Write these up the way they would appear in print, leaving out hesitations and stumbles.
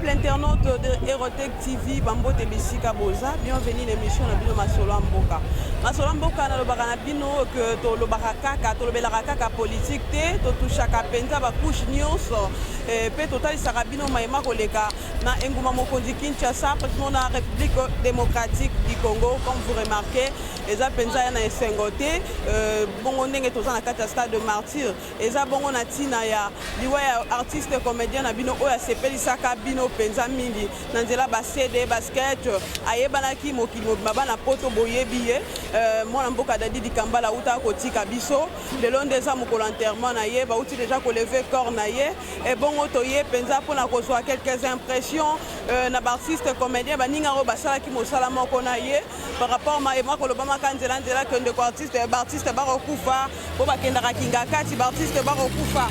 Honorable internaute de Erotec TV, bambote bisika boza, bienvenue l'émission na bino masolo ya mboka. Masolo ya mboka nalobaka na bino que tolobaka kaka, tolobelaka kaka politique te, totouchaka penza ba couche nyonso pe totalisaka bino mayema koleka na engumba mokonzi Kinshasa, précisément na République démocratique du Congo. Comme vous remarquez, eza penza ya na esengo te, bongo ndenge toza na kati ya stade de martyr. Eza bongo na tina ya liwa ya artiste comedien na bino oyo asepelisaka bino penza mingi na nzela ba CD, ba sketch, ayebanaki mokili mobimba bana poto boyebi ye. Mwana mboka Dady Dikambala awutaka kotika biso, lelo nde eza mokolo enterrement na ye, bawuti dejà ko lever corps na ye. Ebongo toye penza pona kozwa quelques impressions na ba artistes comediens baninga oyo basalaki mosala moko na ye par rapport maye makolobamaka nzela nzela que ndeko artiste, ba artistes bakokufa. Po bakendaka Kingakati, ba artistes bakokufa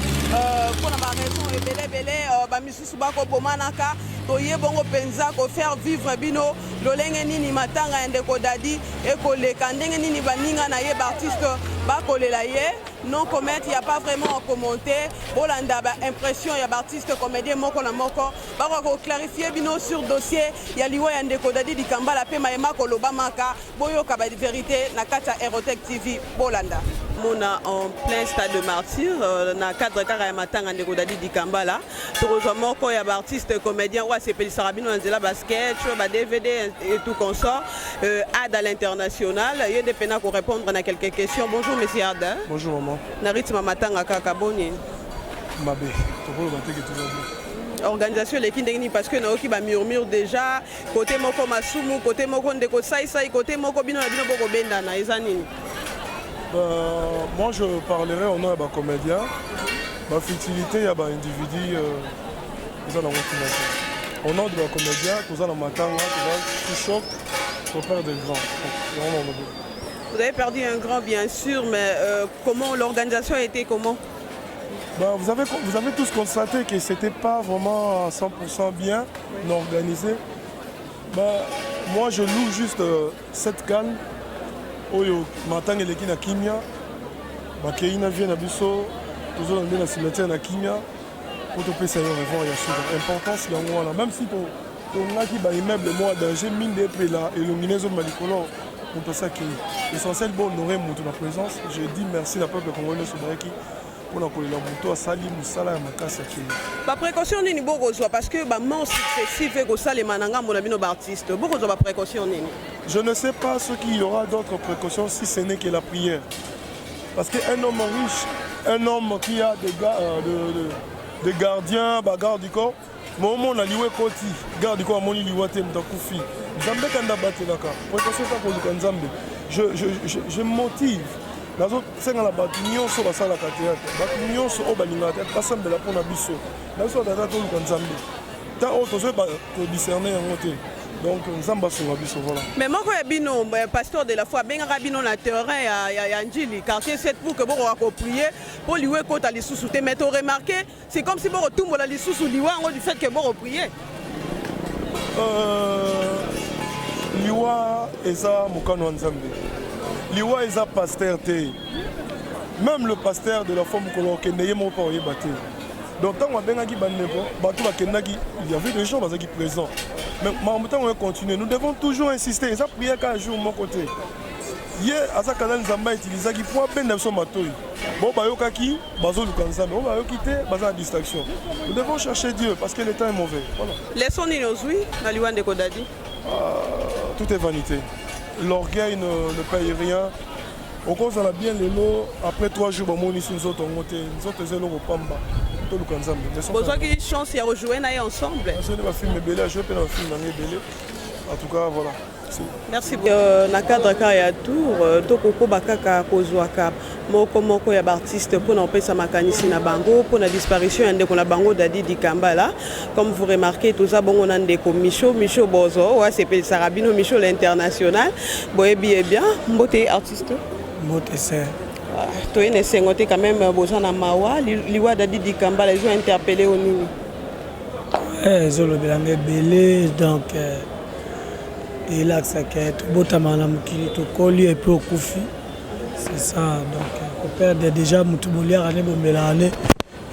pona ba raisons ebele ebele, ba misusu bakobomanaka. Toye bongo penza ko faire vivre bino lolenge nini matanga ya ndeko Dady ekoleka, ndenge nini baninga na ye ba artistes bakolela ye. Non comment, il y a pas vraiment à commenter. Bolanda ba impressions ya ba artistes comédiens moko na moko bakoka ko clarifier bino sur dossier ya liwa ya ndeko Dady Dikambala pe maye makolobamaka. Boyoka ba verite na kati ya Erotec TV, bolanda. Mona en plein stade de martyr na cadre kaka ya matanga ndeko Dady Dikambala, tokozwa moko ya ba artistes comédiens oyo asepelisaka bino na nzela ba sketch, ba DVD et tout consort, Ada l'international, ye nde pena ko répondre na quelques questions. Bonjour monsieur Ada. Bonjour maman. Na rythme ya matanga kaka boni? Mabe, tokoloba te ke toza bien. Organisation eleki ndenge nini parce que nayoki ba murmure déjà. Kote moko masumu, kote moko ndeko sai sai, kote moko bino na bino boko bendana, eza nini? Moi je parlerai au nom ya ba comédiens, ba futilité ya ba individus eza nango tina te. Au nom de ba comédiens toza na matanga, toza sous choc, to perdre grand. Donc yango na lobi. Vous avez perdu un grand bien sûr, mais comment l'organisation a été comment? Bah, vous avez tous constaté que c'était pas vraiment à 100% bien organisé. Bah, moi je loue juste cette calme oyo matanga eleki na kimia, bakei na vie na biso, tozolanda nde na cimetière na kimia po topesa ye revoir ya suka. Importance yango wana, même si tongaki baimmeuble moko ya danger minde epela elongi na ezobima likolo, moto asakei. Essentiel bohonorer moto na présence. Je dis merci na peuple congolais nyonso bayaki mpona kolela moto asali mosala ya makasi akei. Baprécaution nini bokozwa parce que bamort successive ekosalema na ngambo na bino baartiste, bokozwa baprécaution nini? Je ne sais pas ce qu'il y aura d'autres précautions si ce n'est que la prière. Parce qu'un homme riche, un homme qui a des gardiens, bah, garde du corps, mais au moins liwa ekoti, garde du corps amoni liwa te, moto akufi. Nzambe kanda batelaka. Précaution kaka koluka Nzambe. Je motive. Nazosenga na bato nyonso basalaka théâtre, bato nyonso oyo balingaka théâtre, basambela mpona biso. Na biso tata toluka Nzambe. Tant oyo tozoyeba kodiscerner yango te. Donc Nzambe asunga biso, voilà. Mais moko ya bino pasteur de la foi abengaka bino na terrain ya Njili quartier 7 pour que bokoka koprier mpo liwa ekota lisusu te, mais toremarquer c'est comme si bokotumbola lisusu liwa yango du fait que bokoprier. Liwa eza mokano ya Nzambe, liwa eza pasteur te. Même le pasteur de la foi, mokolo okende ye moko mpa oyeba te. Donc ntango abengaki bandeko, bato bakendaki, il y avait des gens bazalaki présents, mais makambo ntango econtinue, nous devons toujours insister. Eza prière kaka jour moko te. Ye aza canal Nzambe autilisaki mpo abenda biso matoi. Bo bayokaki bazoluka Nzambe, bo bayoki te baza na distraction. Nous devons chercher Dieu parce que le temps est mauvais, voilà. Leçon nini ozwi na liwa ndeko Dady? Tout est vanité, l'orgueil ne paye rien. Okozala bien lelo, après 3 jours bamonisi nzoto yango te. Nzoto eza eloko pamba, toluka Nzambe. Bozwaki chance ya kojouer na ye ensemble? Azoni bafilm ebele, ajoue mpe na bafilm nango ebele. En tout cas, voilà. Merci. Na cadre kaka ya tour, tokokoba kaka kozwaka moko moko ya baartiste mpona kopesa makanisi na bango mpona disparition ya ndeko na bango Dady Dikambala. Comme vous remarquez, toza bongo na ndeko Micho, Micho Bozo oyo asepelisaka bino, Micho l'international, boyebi ye bien. Mbote artiste. Mbote ser. Toye na esengo te quand même, boza na mawa. Liwa Dady Dikambala ezo interpeller o nini? Ezolobelanga ebele. Donc elakisaka tobotamaka na mokili, tokoli et puis okufi, c'est ça. Donc koperdre déjà motu boliaka ne bomelaka ne,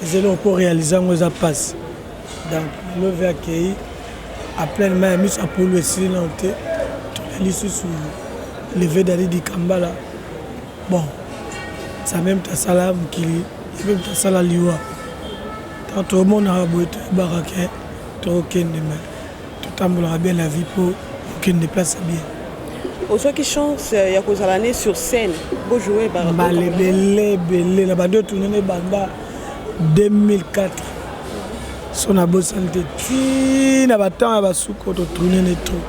eza eloko mpo réaliser yango eza mpasi. Donc lelo vieux akei. A pleine main, miso ya pulu esili nano te. Toleli lisusu le vieux Dady Dikambala. Bon, Nzambe moto asala mokili, ye mpe moto asala liwa. Tango tomonaka boye toyebaka ke tokokende mais totambolaka bien na vie mpo okende place ya bien. Ozwaki chance ya kozala ne sur scène bo jouer ba mbala ebele ebele na bandi otourne ne banda 2004 so nabosani te ti na batemps ya basuko totourne ne trop,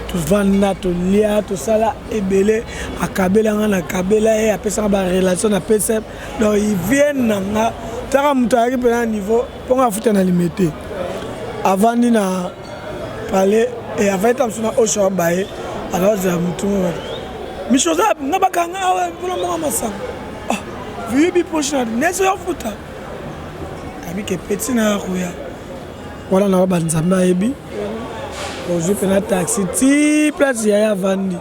tovanda, tolia, tosala ebele. Akabela nga, nakabela ye, apesanga barelation, napesa. Donc ivie na nga taka moto ayaki mpena na niveau mpo nga afuta na Limete, avandi na palais e avandi ta mosu na osho abaye, azazela motu miso oza nga bakanga awa mpona moko masanga viyebi poche na nesi ofuta abike peti na ya koya wana na banzambe ayebi. Ozwi mpena taxi ti place yaya avandi,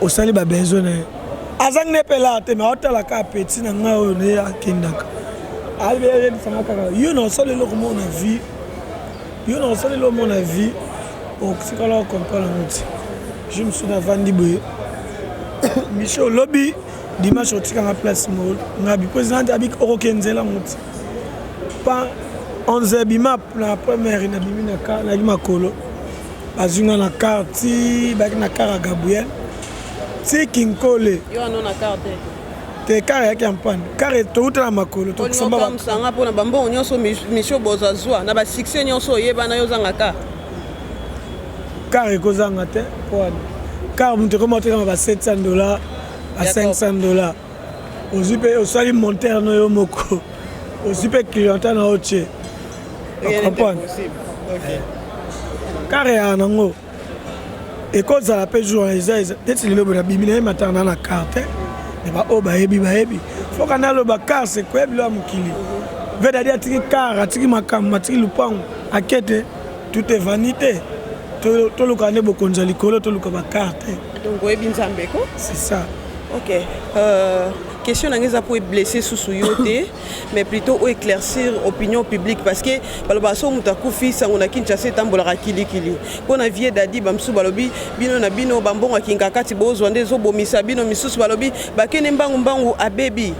osali babesoin na ye, azangi ne mpe lar te, me aotala kaka peti na ngai oyo nde akendaka. Ayebisanga kaka yo na osala eloko moko na vie, yo na osala eloko moko na vie, otikala ocomprendre yango ti je mosusu navandi boye. Michel, olobi dimanche otikanga place moko ngabi président abi okokende nzela yango ti pa 11 bima na première. Nabimi na car, nayaki makolo, bazwi nga na car ti bayaki na car ya Gabriel ti Kinkole. Yo ano na car te? Te, car eyaki ya mpane, car touta na makolo. Tosomba mosanga mpona bambongo nyonso Michel Bozo azwa na basuccès nyonso oyebana, yo ozanga car? Car ekozanga te mpo wana car moto ekoma otekama ba 700 $, ba 500 $. Ozwi mpe osali montere no yo moko, ozwi mpe clientèle na yo tie, ocomprendre. Car eyaka nango ekozala mpe jour eza neti lelo boye, nabimi na ye matanga na na car te, me baoyo bayebi bayebi. Foka naloba car se koya bilo ya mokili. Vedadi atiki car, atiki makambo, atiki lupango, ake te. Tout est vanité. Toluka nde bokonzi ya likolo, toluka bacar te. Donc oyebi Nzambe ko? C'est ça. Ok, question na ngai eza po eblesse susu yo te, mais plutôt oéclaircir opinion publique, parce que balobaka so moto akufi, sango na Kinshasa etambolaka kilikili. Mpo na vieux Dadi, bamosusu balobi bino na bino bambongo akinga kati bozwa nde ezobomisa bino. Misusu balobi bakende mbangu mbangu, abebi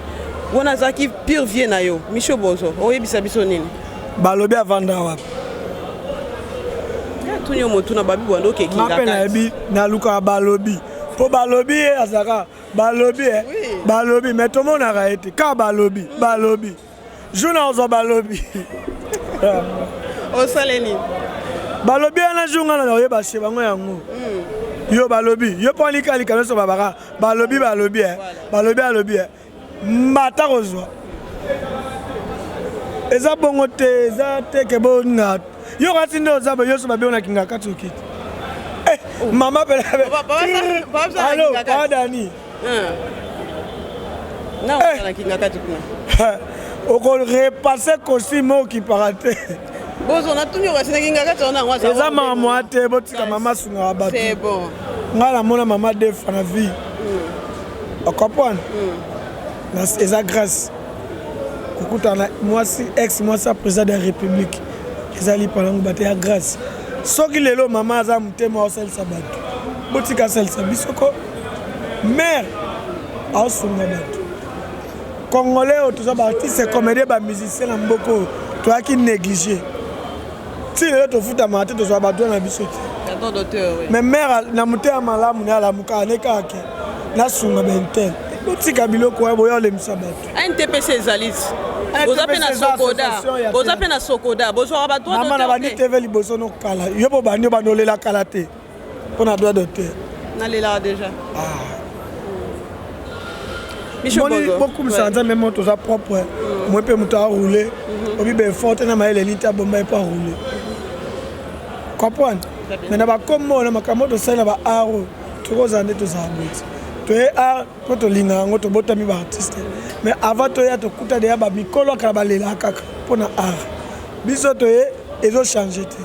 wana azalaki pure vieux na yo. Michel Bozo, oyebisa biso nini? Balobi avanda wapi? Tuni yo motuna babi bwanda okekinga. Mpe nayebi nalukaka balobi mpo balobi ye azalaka balobi e balobi, mais tomonaka ye te, kaka balobi balobi. Jour na ozwa balobi. Osale nini? Balobi wana, jour nga na oyeba se bango yango. Yo balobi yo mpo alikalika nyonso babaka balobi balobi e balobi alobi e mbata kozwa eza bongo te, eza te ke boninga yo kati nde oza boye nyonso babe onakinga kati okiti. Mama pele, allo papa Dani. Nakinga kati kuna. Okorepasse costume okipaka te. Bozo natuni okasi nakinga kati wana yango. Eza mama te, botika mama asungaka bato. C'est bon. Ngai namona mama deux fois na vie, ocomprendre. Eza grâce kokutana mwasi ex mwasi ya président de la République, eza lipa nango bato ya grâce. Soki lelo mama aza motema aosalisa bato, botika asalisa biso ko mare aosunga bato congolais oyo toza baartiste comédien, bamusicien na mboka oyo toyaki négligé ti lelo, tofutamaka te, tozwa badroit na biso te. Mais mare na motema malamu ne alamukaka ne kaka ke nasunga baintel. Botika biloko wana, boya olemisa bato. ANTPC ezali ti boza mpe na Sokoda, boza mpe na Sokoda, bozwaka badroit. Mama na bandi TV liboso nokala yo mpo bandi obandi olela kala te mpo na droit d'auteur. Nalelaka déjà. Moni bokumisa Nzambe mo toza propre moi mpe moto aroule obi baeffort te na mayele nini te abomba ye mpo aroule, comprendre. Mais na bakombo na makambo tosali na baart oyo tokozala nde tozala boye ti toye art mpo tolinga yango, tobotami baartiste. Mais avant toya, tokuta deya bamikolo akala balelaka kaka mpo na art. Biso toye, ezochange te.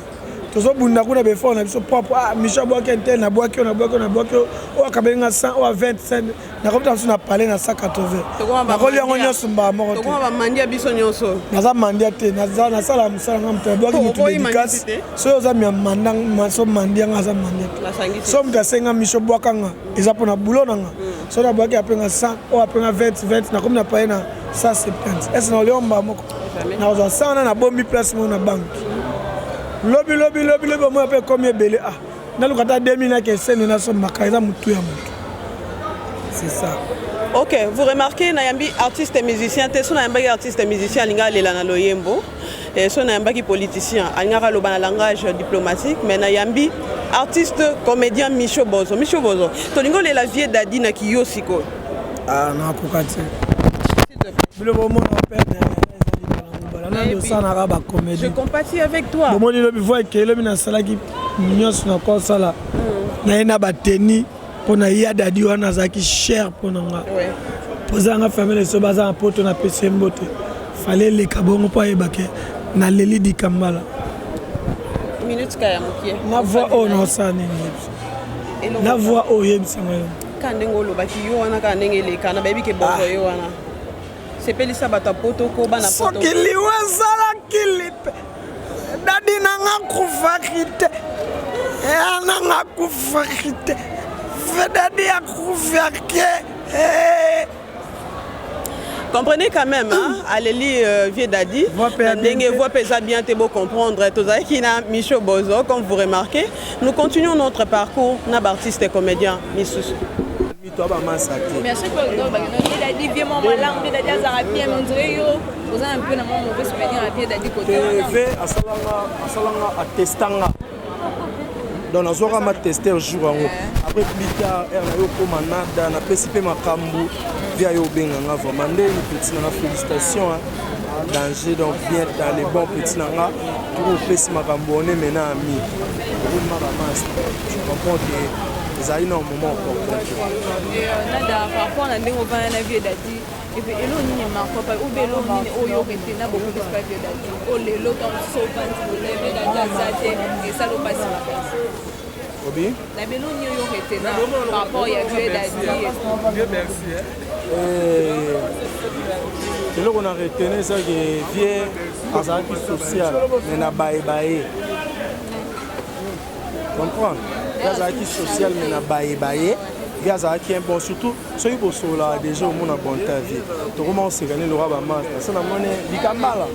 Tozobunda kuna befort na biso propre. Ah, Michel abwaki intel, nabwaki oyo, nabwaki oyo, nabwaki oyo, oyo akabeli nga 100, oyo 20, nakomi ta biso na palais na 180, nakoli yango nyonso mbala moko te. Bamandia biso nyonso. Naza mandia te, nasala mosala nga moto abwaki motu dédicace. Soki oza manda, so mandia nga aza mandia te. So moto asenga Michel bwaka nga, eza mpona boulot na nga. So nabwaki, apenga 100, oyo apenga 20 20, nakomi na palais na 170. Ese nakolia mbala moko? Nakozwa 100 wana, nabombi place moko na banque. Lobi lobi lobi lobi, omoi mpe ekomi ebele. Ah, naluka ata 2000, nake esene, nasombaka. Eza motu ya motu, c'est ça. Ok, vous remarquez, nayambi artiste et musicien te. So nayambaki artiste et musicien, alinga alela na loyembo. So nayambaki politicien, alingaka aloba na langage diplomatique. Mais nayambi artiste comédien Micho Bozo. Micho Bozo, tolingi olela vieux Dadi na kiyo sikoyo. Ah, nakoka te. Biloko omona perdre nani osalaka bacomédie. Je compatis avec toi. Bomoni lobi voi ekei, lobi nasalaki nyonso nakosala naye na bateni mpo na ya Dadi wana, azalaki cher mpo na nga, mpo ezalanga famille so baza na poto. Napesi ye mbote. Fale eleka bongo mpo ayebake naleli Dikambala. Minute ka ya mokie. Na voix oyo naosala nini? Yebisa na voix oyo, oyebisanga yo. Ka ndenge olobaki yo wana, kaka ndenge eleka na bayebi ke bozo yo wana sepelisa bato ya poto ko bana poto. Soki liwa ezalaki lipe, Dadi nanga akufaki te, ya nanga akufaki te, fe Dadi akufaki. Comprenez quand même, hein, aleli vieux Dadi ndenge voix mpe eza bien te. Comprendre, tozalaki na Micho Bozo. Comme vous remarquez, nous continuons notre parcours na baartiste comédien misusu. Mito abamasa te. Mais à chaque fois bakenda Dadi, vieux mwa malamu nde Dadi azalaka bien, mais on dirait yo oza un peu na mwa mauvais souvenir ya vieux Dadi côté wana. Ve asalanga, atestanga, donc nazwaka ma tester jour yango. Après, plus tard, ere na yo okóma nada, napesi mpe makambo via yo, obenganga vraiment ndeni petit nanga, félicitation, danger. Donc bien dans les bons petit nanga, toko opesi makambo, on est maintenant ami, okoma bamaster. Je comprends que ezali na moment opportun te. Nada, par rapport na ndenge ovanda na vieux Dadi, epe elo nini emarqua pa obe, elo nini oyo orete na bokobisi pa vieux Dadi, oyo lelo ntango mosusu ovandi boye, vieux Dadi aza te, esala opasi makasi? Obi. Na belo nini oyo retena par rapport ya vieux Dadi? Eloko na retene ezaki vieux azalaki social, mais na bayebaye comprendre. Vieux azalaki social, mais na bayebaye. Vieux azalaki un bon, surtout soki bosololaka déjà, omona bonta vieux, tokoma osekani loka bamaster. So namoni Dikambala,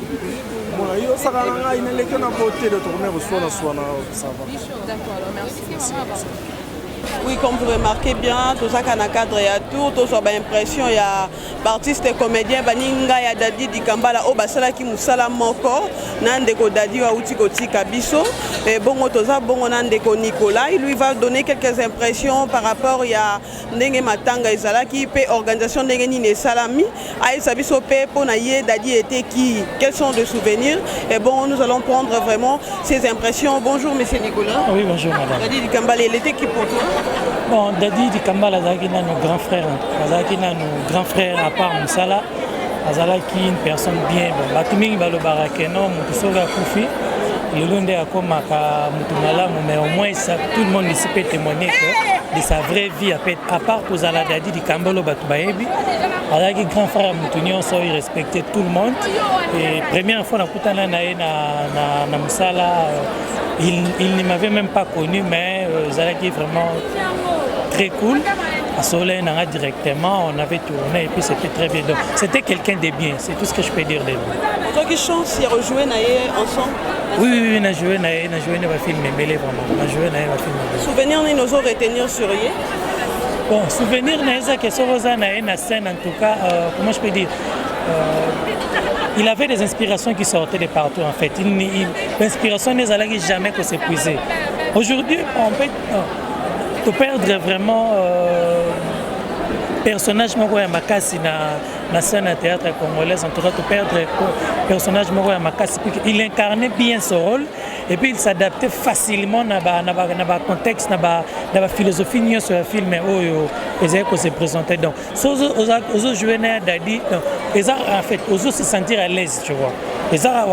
mona yo osaka na ngai, naleki na beauté, do tokomi koswana swana, ça va. D'accord, alors merci. Oui, comme vous remarquez bien, tozaka na cadre ya tour, tozwa baimpression ya baartiste comédien baninga ya Dadi Dikambala oyo basalaki mosala moko na ndeko Dadi oyo awuti kotika biso. E bongo toza bongo na ndeko Nicolas, il lui va donner quelques impressions par rapport ya ndenge matanga ezalaki mpe organisation ndenge nini esalami. Ayebisa biso mpe mpo na ye Dadi était qui, quels sont les souvenirs. Et bon, nous allons prendre vraiment ces impressions. Bonjour monsieur Nicolas. Oui, bonjour madame. Dadi Dikambala, il était qui pour toi? Bon, Dadi Dikambala azalaki nano grand frère, azalaki nano grand frère. À part mosala, azalaki une personne bien. Bon, bato mingi balobaka ke non, motu soki akufi lelo nde akomaka motu malamu, mais au moins ça, tout le monde ici peut témoigner que de sa vraie vie, à part kozala Dadi Dikambala bato bayebi, azalaki grand frère ya motu nyonso. Il respectait tout le monde. Et première fois nakutana na ye na mosala, il ne m'avait même pas connu, mais ezalaki vraiment très cool. Asolai nanga directement, on avait tourné et puis c'était très bien. Donc c'était quelqu'un de bien, c'est tout ce que je peux dire de lui. Ozwaki chance ya rejouer na ye ensemble? Oui, na joué na ye, na joué na bafilm ebele vraiment, na joué na ye bafilm ebele. Souvenir nini ozo retenir sur ye? Bon, souvenir na eza ke soki oza na ye na scène, en tout cas, comment je peux dire, il avait des inspirations qui sortaient de partout en fait. L'inspiration n'ezalaki jamais ko s'épuiser. Aujourd'hui, on peut te perdre vraiment personnage moko ya makasi na scène ya théâtre congolaise. En tout cas, te perdre personnage moko ya makasi. Il incarnait bien ce rôle et puis il s'adaptait facilement na ba contexte, na ba philosophie nyonso ya film oyo ezali ko se présenter. Donc so ozo jouer na ya Dadi, donc eza en fait ozo se sentir à l'aise, tu vois. Eza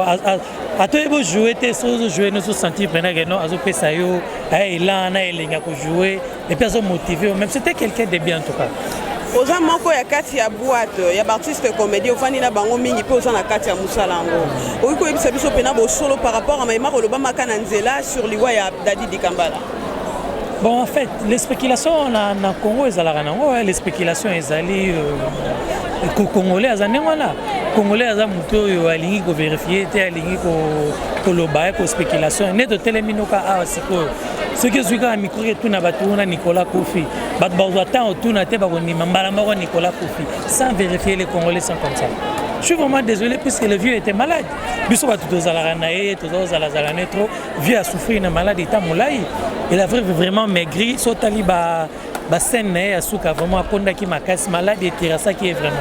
Ata oyebi ojoue te, soki ozojoue nyonso, osentir mpena ke non, azopesa yo aya élan na elengi ya kojouer et puis azomotive yo même. C'était quelqu'un de bien en tout cas. Oza moko ya kati ya boîte ya baartiste comédien, ofandi na bango mingi mpe oza na kati ya mosala yango. Okoki koyebisa biso mpena bosolo par rapport a mayema kolobamaka na nzela sur liwa ya Dadi Dikambala? Bon, en fait, les spéculations na Congo ezalaka nango, les spéculations ezali euh, Congolais aza ndenge wana. Congolais aza moto oyo alingi kovérifier te, alingi koloba ye kospéculation. Nde totelemi noka awa sikoyo, soki ozwi kaka micro, etuna bato kuna Nicolas Kofi, bato bazwa temps otuna te, bakondima mbala moko Nicolas Kofi sans vérifier. Les Congolais sont comme ça. Je suis vraiment désolé, puisque le vieux était malade. Biso bato tozalaka na ye, tozalazala ne trop. Vieux asouffrir na malade eta molai, il a vraiment maigri. So otali bascène na ye ya suka, vraiment akondaki makasi. Malade eterasaki ye vraiment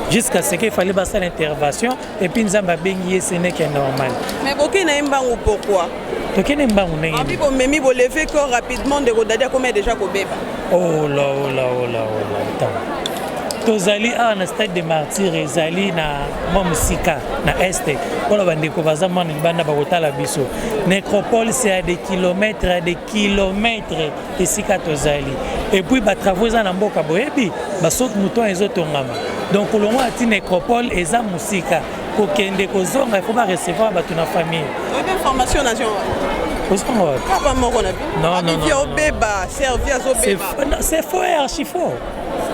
jusqu'à ce qu'il fallait basala intervention et puis Nzambe abengi ye. Ce n'est que normal. Mais bokei na ye mbangu pourquoi? Tokende mbangu ndenge? Abi bomemi, bolever corps rapidement, ndeko Dadi akomi déjà kobeba. Oh la, oh la, oh la, oh la! Attends, tozali awa na Stade de Martyr, ezali na mwa mosika na este mpona bandeko baza mwana libanda bakotala biso. Nécropole, c'est à des kilomètres, à des kilomètres esika tozali. Et puis batravaux eza na mboka, boyebi, basaute mouton ezotongama. Donc kolongwa ati nécropole eza mosika, kokende kozonga, il faut barecevoir bato na famille. Oyebi information nation? Ozonga wapi? Kaka moko na bino. Non, non, non. Obeba servi azobeba. C'est faux et archi faux,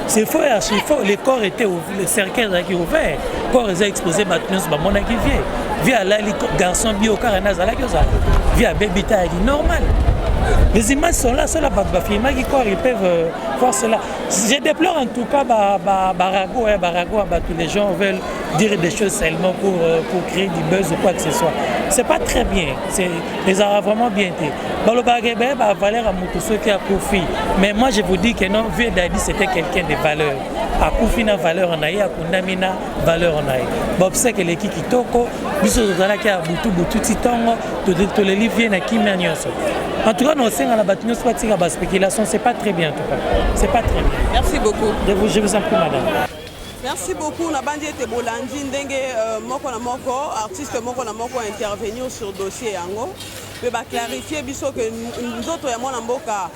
c'est faux et archi faux. Le corps était ouvert, le cercueil ezalaki ouvert, corps eza exposé, bato nyonso bamonaki vieux. Vieux alali garçon bio kaka nde azalaki ozala. Vieux abebi te, ayaki normal. Les images sont là, ceux-là bafilmaki corps, ils peuvent voir cela. Je déplore en tout cas barago, ba, barago, ba, tous les gens veulent dire des choses seulement pour créer du buzz ou quoi que ce soit. C'est pas très bien. C'est ezalaka vraiment bien te. Balobaka ebele bavaleur ya moto soki akufi, mais moi je vous dis que non, vieux Dadi, c'était quelqu'un de valeur. Akufi na valeur na ye, akundami na valeur na ye. Baobsèques eleki kitoko. Biso tozalaki ya butu butu ti ntongo, toleli vieux na kimia nyonso. En tout cas, nosenga na bato nyonso batika baspéculation. C'est pas très bien, en tout cas c'est pas très bien. Merci beaucoup. Je vous en prie, madame. Merci beaucoup. Nabandi ete bolandi ndenge moko na moko, artiste moko na moko intervenir sur dossier yango mpe baclarifie biso ke nzoto ya mwana mboka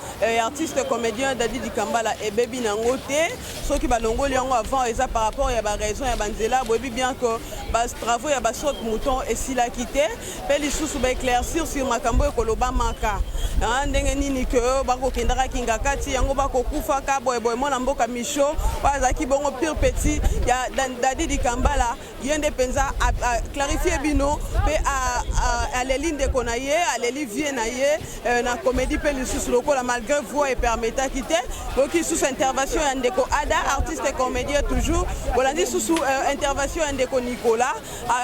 artiste comédien Dadi Dikambala ebebi nango te. Soki balongoli yango avant, eza par rapport ya baraison ya banzela. Boyebi bien que batravaux ya basaute mouton esilaki te. Mpe lisusu baéclaircir sur makambo ekolobamaka ndenge nini ke bakokendaka kinga kati yango, bakokufaka boyeboye. Mwana mboka Micho oyo azalaki bongo pur petit ya Dadi Dikambala, ye nde mpenza aclarifie bino mpe aleli ndeko na ye, aleli vieux na ye na comédie mpe lisusu lokola, malgré voix epermetaki te. Boyoki lisusu intervention ya ndeko Ada, artiste comédien toujours. Bolandi lisusu intervention ya ndeko Nicolas,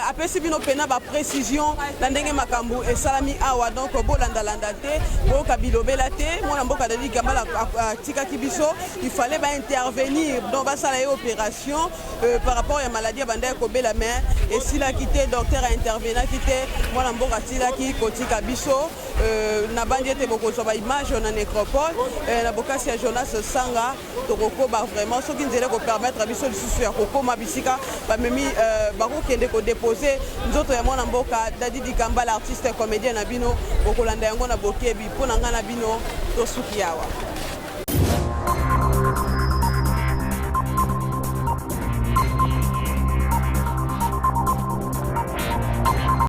apesi bino mpena baprécision na ndenge makambo esalami awa. Donc bolandalanda te, boyoka bilobela te. Mwana mboka Dadi Dikambala atikaki biso, il fallait baintervenir, donc basala ye opération par rapport ya maladie ya bandaki kobela, mais esilaki te, docteur aintervenaki te, mwana mboka atilaki kotika biso. Nabandi ete bokozwa baimage na nécropole na bokasi ya Jonas Sanga. Tokokoba vraiment soki nzela ekopermettre biso lisusu ya kokóma bisika bamemi, bakokende kodepose nzoto ya mwana mboka Dadi Dikambala, artiste comédien na bino. Bokolanda yango na bokebi. Mpo na ngai na bino, tosuki awa.